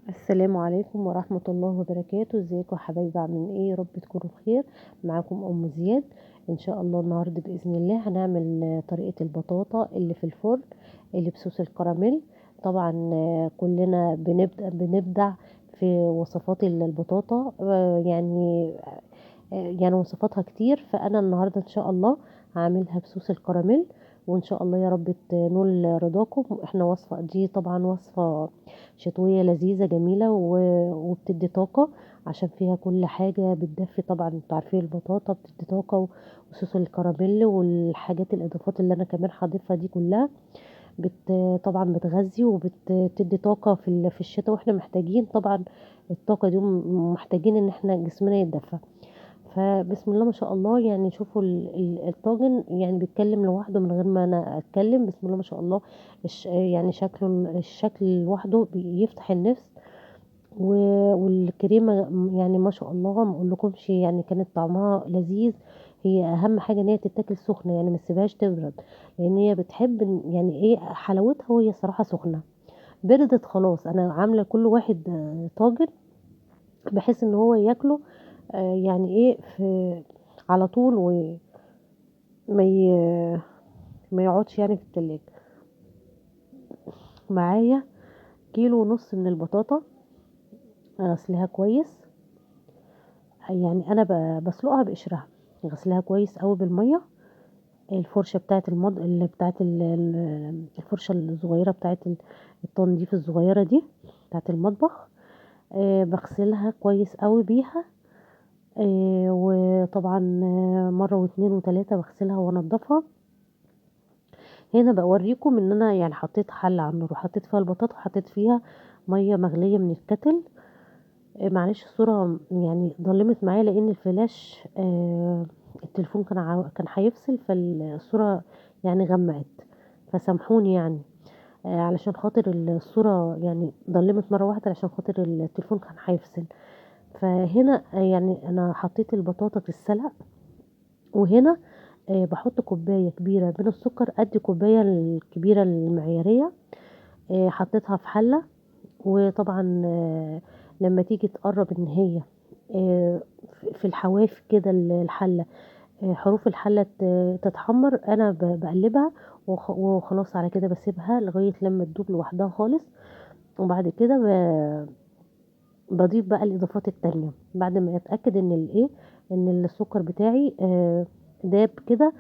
السلام عليكم ورحمة الله وبركاته. ازيكم يا حبايبي، عاملين ايه؟ يا رب تكونوا بخير. معاكم ام زياد. ان شاء الله النهارده باذن الله هنعمل طريقة البطاطا اللي في الفرن اللي بصوص الكراميل. طبعا كلنا بنبدع في وصفات البطاطا، يعني وصفاتها كتير، فانا النهارده ان شاء الله هعملها بصوص الكراميل، وان شاء الله يا رب تنول رضاكم. احنا وصفة دي طبعا وصفة شتوية لذيذة جميلة وبتدي طاقة، عشان فيها كل حاجة بتدفي. طبعا انتوا عارفين البطاطا بتدي طاقة، وصوص الكراميل والحاجات الاضافات اللي انا كمان هضيفها دي كلها طبعا بتغذي وبتدي طاقة في الشتاء، واحنا محتاجين طبعا الطاقة دي، ومحتاجين ان احنا جسمنا يتدفى. فبسم الله ما شاء الله، شوفوا الطاجن بيتكلم لوحده من غير ما انا اتكلم. بسم الله ما شاء الله، شكله الشكل لوحده بيفتح النفس، والكريمه ما شاء الله ما اقولكمش، كانت طعمها لذيذ. هي اهم حاجة ان هي تتاكل سخنة، ما تسيبهاش تبرد، لان هي بتحب حلاوتها وهي صراحة سخنة. بردت خلاص. انا عامله كل واحد طاجن بحيث ان هو ياكله في على طول، وما ما يقعدش في التلاجة. معايا كيلو ونص من البطاطا، غسلها كويس، انا بسلقها بقشرها، غسلها كويس قوي بالمية. الفرشة بتاعت المض-، اللي بتاعت الفرشة الصغيرة بتاعت التنظيف الصغيرة دي بتاعت المطبخ، بغسلها كويس قوي بيها. وطبعا مرة واتنين وتلاتة بغسلها وانضفها. هنا بوريكم ان انا حطيت حلة على النار، وحطيت فيها البطاطا، وحطيت فيها مية مغلية من الكتل. معلش الصورة ضلمت معايا لان الفلاش، التليفون كان هيفصل، فالصورة غمقت، فسامحوني علشان خاطر الصورة ضلمت مرة واحدة، علشان خاطر التليفون كان هيفصل. فهنا انا حطيت البطاطا في السلق، وهنا، بحط كوباية كبيرة من السكر، قد كوباية الكبيرة المعيارية، حطيتها في حلة. وطبعا، لما تيجي تقرب ان هي، في الحواف كده الحلة، حروف الحلة تتحمر، انا بقلبها وخلاص على كده، بسيبها لغاية لما تدوب لوحدها خالص. وبعد كده بضيف بقى الاضافات التانية، بعد ما اتاكد ان ان السكر بتاعي، داب كده،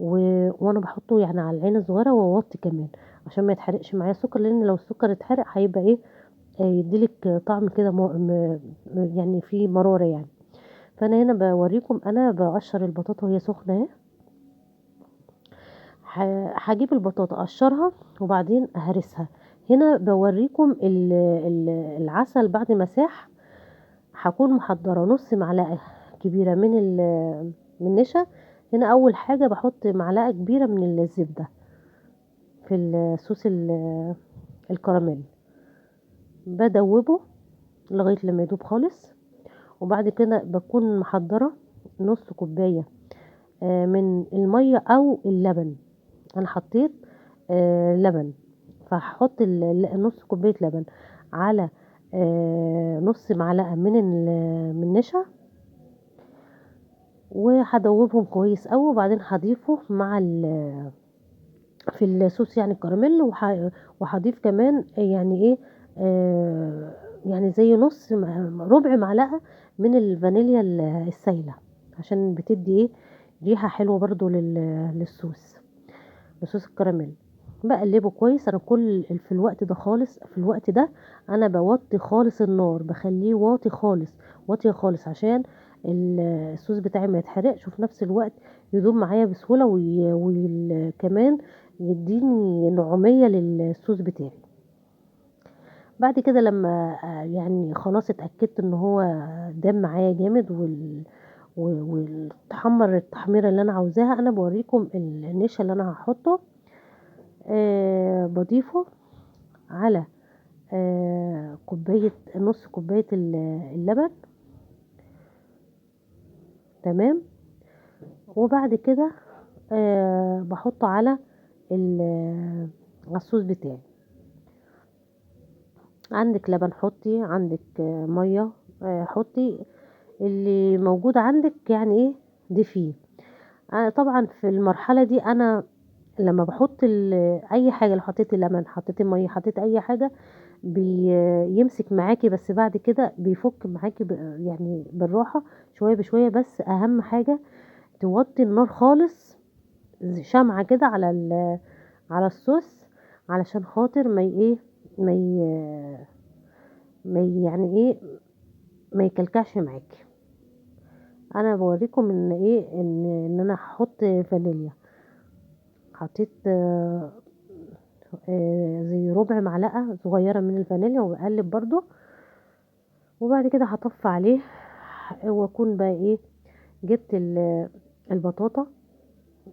وانا بحطه على العين الصغيرة، واوطي كمان عشان ما يتحرقش معايا السكر، لان لو السكر اتحرق هيبقى يديلك طعم كده فيه مرارة. فانا هنا بوريكم انا بقشر البطاطا وهي سخنة اهي. هجيب البطاطا اقشرها وبعدين اهرسها. هنا بوريكم العسل بعد ما ساح. هكون محضرة نص معلقه كبيرة من النشا. هنا اول حاجة بحط معلقه كبيرة من الزبدة في الصوص الكراميل، بدوبه لغاية لما يدوب خالص. وبعد كده بكون محضرة نص كوباية، من المية او اللبن. انا حطيت، لبن، فهحط نص كوباية لبن على، نص معلقه من النشا، وهدوبهم كويس قوي. وبعدين هضيفه مع في الصوص الكراميل، وهضيف كمان زي نص ربع معلقه من الفانيليا السايله، عشان بتدي ريحه حلوة برضو للصوص الكراميل. بقلبه كويس. انا كل في الوقت ده خالص، في الوقت ده انا بوطي خالص النار، بخليه واطي خالص، واطي خالص، عشان الصوص بتاعي ما يتحرقش، وفي نفس الوقت يدوب معايا بسهولة، وكمان يديني نعوميه للصوص بتاعي. بعد كده لما خلاص اتاكدت ان هو دام معايا جامد واتحمر التحميره اللي انا عاوزاها، انا بوريكم النشا اللي انا هحطه. بضيفه على، نص كوباية اللبن، تمام. وبعد كده، بحطه على الصوص بتاعي. عندك لبن حطي، عندك مية حطي، اللي موجود عندك يعني ايه ضيفيه. طبعا في المرحلة دي انا لما بحط اي حاجة، لو حطيت اللبن حطيت المية حطيت اي حاجة بيمسك معاكي، بس بعد كده بيفك معاكي يعني بالراحة شوية بشوية. بس اهم حاجة توطي النار خالص، شمعة كده على الصوص، علشان خاطر ما ايه ما ما يعني ايه ما يكلكعش معاكي. انا بوريكم ان ايه ان انا هحط فانيليا. حطيت زي ربع معلقه صغيرة من الفانيليا، وبقلب برضو. وبعد كده هطفي عليه، واكون بقى ايه جبت البطاطا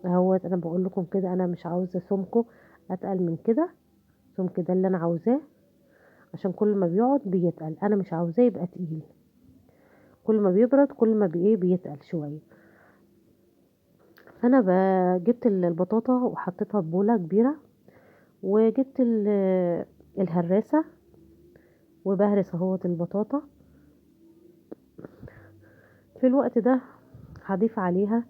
اهوت. انا بقول لكم كده انا مش عاوزه سمكة اتقل من كده، سمك ده اللي انا عاوزاه، عشان كل ما بيقعد بيتقل، انا مش عاوزاه يبقى تقيل. كل ما بيبرد كل ما بايه بيتقل شوية. فانا جبت البطاطا وحطيتها في بوله كبيرة، وجبت الهراسه وبهرس اهوت البطاطا. في الوقت ده هضيف عليها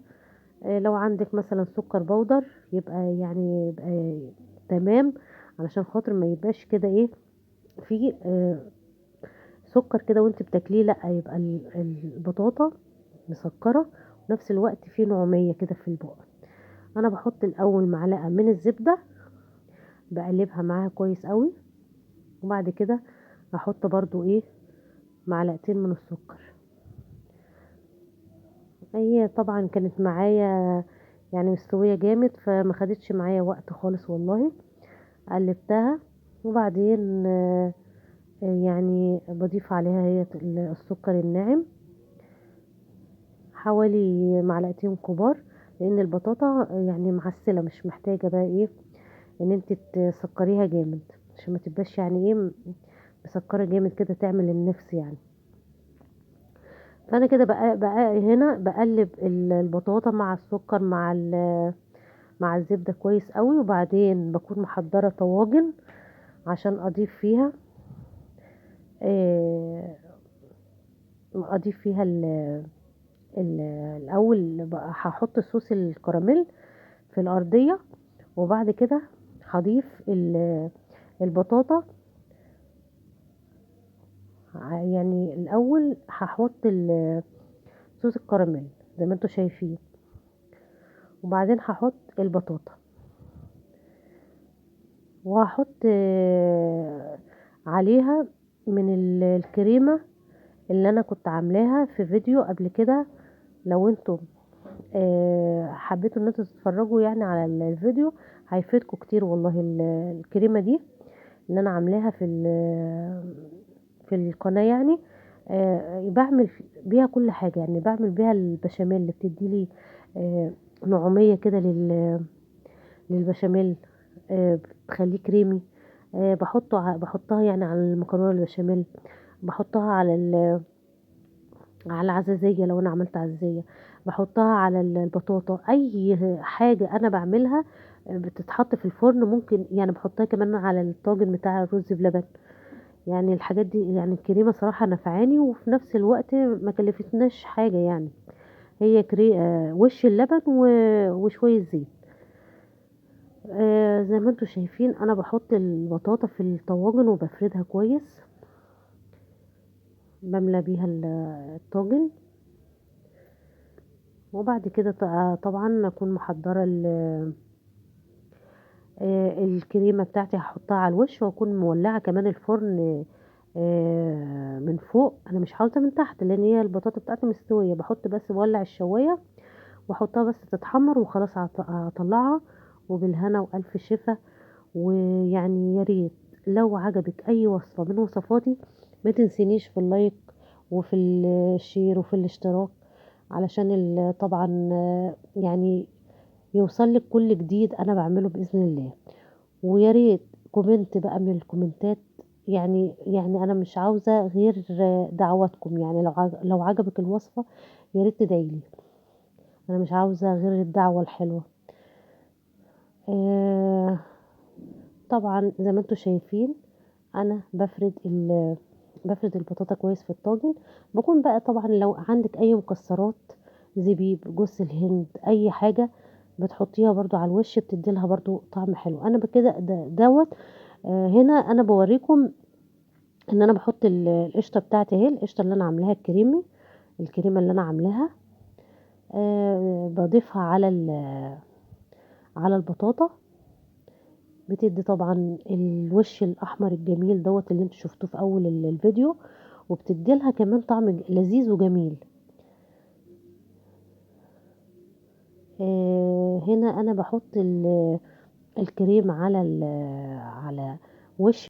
لو عندك مثلا سكر بودر يبقى يعني يبقى تمام، علشان خاطر ما يبقاش كده ايه في سكر كده وانت بتاكليه، لا يبقى البطاطا مسكره ونفس الوقت في نعوميه كده في البق. انا بحط الاول معلقه من الزبدة، بقلبها معاها كويس قوي، وبعد كده احط برضو ايه معلقتين من السكر. هي طبعا كانت معايا يعني مستوية جامد، فما خدتش معايا وقت خالص والله. قلبتها، وبعدين يعني بضيف عليها هي السكر الناعم حوالي معلقتين كبار، لان البطاطا يعني معسله، مش محتاجه بقى ايه ان انت تسكريها جامد، عشان ما تبقاش يعني ايه مسكره جامد كده تعمل النفس يعني. فانا كده بقى هنا بقلب البطاطا مع السكر مع الزبدة كويس قوي. وبعدين بكون محضرة طواجن عشان اضيف فيها اضيف فيها الاول هحط صوص الكراميل في الارضية، وبعد كده هضيف البطاطا. يعني الاول هحط صوص الكراميل زي ما انتوا شايفين، وبعدين هحط البطاطا، وهحط عليها من الكريمة اللي انا كنت عاملاها في فيديو قبل كده. لو انتم حبيتوا ان انتوا تتفرجوا يعني على الفيديو هيفيدكم كتير والله. الكريمة دي اللي انا عاملاها في القناة يعني بعمل بيها كل حاجة، يعني بعمل بيها البشاميل اللي بتدي لي نعومية كده للبشاميل، بتخليه كريمي. بحطها يعني على المكرونة البشاميل، بحطها على العزازية لو انا عملت عزازية، بحطها على البطاطا. اي حاجة انا بعملها بتتحط في الفرن، ممكن يعني بحطها كمان على الطاجن بتاع الرز بلبن. يعني الحاجات دي يعني الكريمة صراحة نفعاني، وفي نفس الوقت ما كلفتناش حاجة، يعني هي وش اللبن وشوية زيت. زي ما انتوا شايفين انا بحط البطاطا في الطواجن وبفردها كويس، بملى بيها الطاجن. وبعد كده طبعا اكون محضرة الكريمة بتاعتي، هحطها على الوش، واكون مولعه كمان الفرن من فوق. انا مش حاطه من تحت لان هي البطاطا بتاعتي مستوية، بحط بس بولع الشوايه واحطها بس تتحمر وخلاص هطلعها. وبالهنا والف شفا. ويعني يا ريت لو عجبك اي وصفه من وصفاتي ما تنسينيش في ال like وفي ال share وفي الاشتراك، علشان طبعا يعني يوصل لك كل جديد انا بعمله باذن الله. ويا ريت comment بقى من الكومنتات، يعني انا مش عاوزه غير دعواتكم، يعني لو عجبك الوصفة يا ريت تدعيلي، انا مش عاوزه غير الدعوة الحلوة. طبعا زي ما انتم شايفين انا بفرد البطاطا كويس في الطاجن. بكون بقى طبعا لو عندك اي مكسرات، زبيب، جوز الهند، اي حاجة بتحطيها برضو على الوش، بتدي لها برضو طعم حلو. انا بكده دوت. هنا انا بوريكم ان انا بحط القشطه بتاعتي اهي، القشطه اللي انا عاملاها الكريمي، الكريمة اللي انا عاملاها، بضيفها على البطاطا، بتدي طبعا الوش الاحمر الجميل دوت اللي انتوا شفتوه في اول الفيديو، وبتدي لها كمان طعم لذيذ وجميل. هنا انا بحط الكريم على وش